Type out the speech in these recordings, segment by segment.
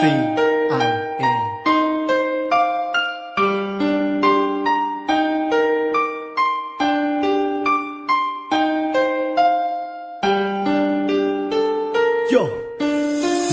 C I A.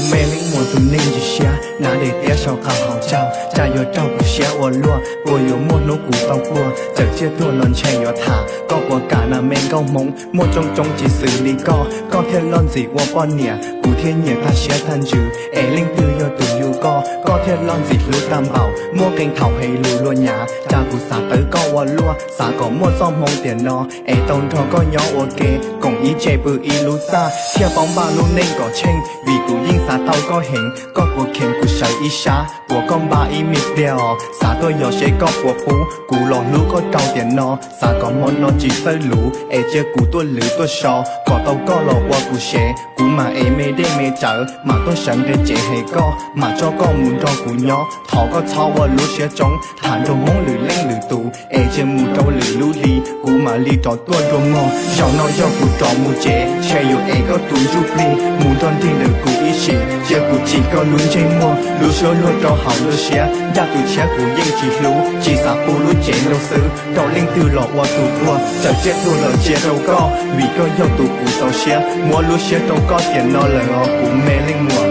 Me leej muam tus neeg ntsis siab, hnav daim tiab sau qab hauv tsaug, cas yuav raug kuv siab ua luaj, puas yuav muaj hnub kuv tau puag, txawm tsiaj tuag los ntshe yuav tham, koj puas kam na me nkauj hmoob, muaj coob coob tsis xws li koj, koj thiaj loj ntxim ua poj niam, kuv thiaj nyiam tag siab tag ntsws, es leej twg yog tus yug koj, koj thiaj loj ntxim hlub tag npaum, muaj qee thaum heev lus luag nyav, cas kuv xav tawv koj ua luaj, xav kom muaj txoj hmoo tiam no, es tau nrog koj nyob ua ke, koom ib tse pw ib lub txaj, thiaj paub npaj lub neej kom tsheej, vim kuv yeej xav tau koj heev, koj puas kheev kuv sawv ib sab, puas koj npaj ib me pliag os, xav tuaj yos seb koj puas pub, kuv los hlub koj rau tiam no, xav kom hmo no tsis txawj luv, es cia kuv tuaj lwv tuaj so, kom tau koj los ua kuv sev, kuv mam ev me dej me cawv, mam tuaj sawv nqe tsev hais koj, mam coj koj mus nrog kuv nyob, thov koj txhob ua lub siab tsoob, tham nrog hmoob lwm leej lwm tus, es cia mus rau lwm lub hli, kuv mam li rov tuaj dua mog, zaum no yog kuv rov mus tsev, ntshe yuav ev koj tus ntsuj plig, mus nrog nrig ntawm kuv ib sim, cia kuv tsim koj lub ntsej muag, lub suab luag rau hauv nruab siab, ncaj tus tshiab kuv yeej tsis hlub, tsis xav pub lub cev nrau xwb, rau leej twg los ua tus puag, txawm tsiaj tuag los cia rau koj, vim koj yog tus kuv txaus siab, muab lub siab rau koj tiam no lawm os kuv me leej muam.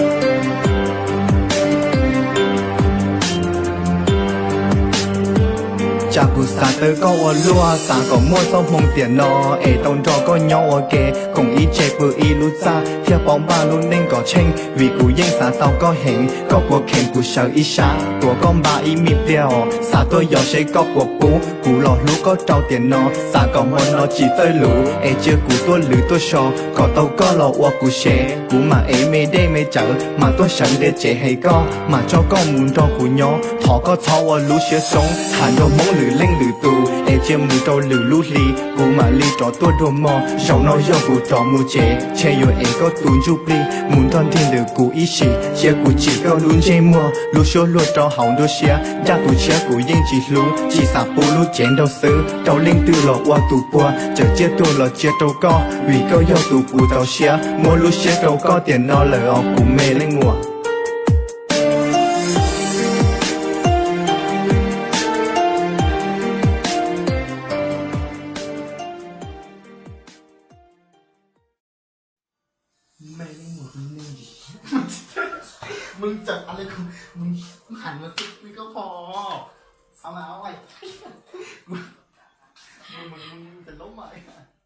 Cas kuv xav tawv koj ua luaj, xav kom muaj txoj hmoo tiam no, es tau nrog koj nyob ua ke, koom ib tse pw ib lub txaj, thiaj paub npaj lub neej kom tsheej, vim kuv yeej xav tau koj heev, koj puas kheev kuv sawv ib sab, tuav koj npaj ib me pliag os, xav tuaj yos seb koj puas pub, kuv los hlub koj rau tiam no, xav kom hmo no tsis txawj luv, es cia kuv tuaj lwv tuaj so, kom tau koj los ua kuv sev, kuv mam ev me dej me cawv, mam tuaj sawv nqe tsev hais koj, mam coj koj mus nrog kuv nyob, thov koj txhob ua lub siab tsoob, tham nrog hmoob lwm leej lwm tus, es cia mus rau lwm lub hli, kuv mam li rov tuaj dua mog, zaum no yog kuv rov mus tsev, ntshe yuav ev koj tus ntsuj plig, mus nrog nrig ntawm kuv ib sim, cia kuv tsim koj lub ntsej muag, lub suab luag rau hauv nruab siab, ncaj tus tshiab kuv yeej tsis hlub, tsis xav pub lub cev nrau xwb, rau leej twg los ua tus puag, txawm tsiaj tuag los cia rau koj, vim koj yog tus kuv txaus siab, muab lub siab rau koj tiam no lawm os kuv me leej muam. Me leej muam tus neeg, mus tseem li, mus hais mus txog li koj pom, a, mus, mus, mus, mus, mus,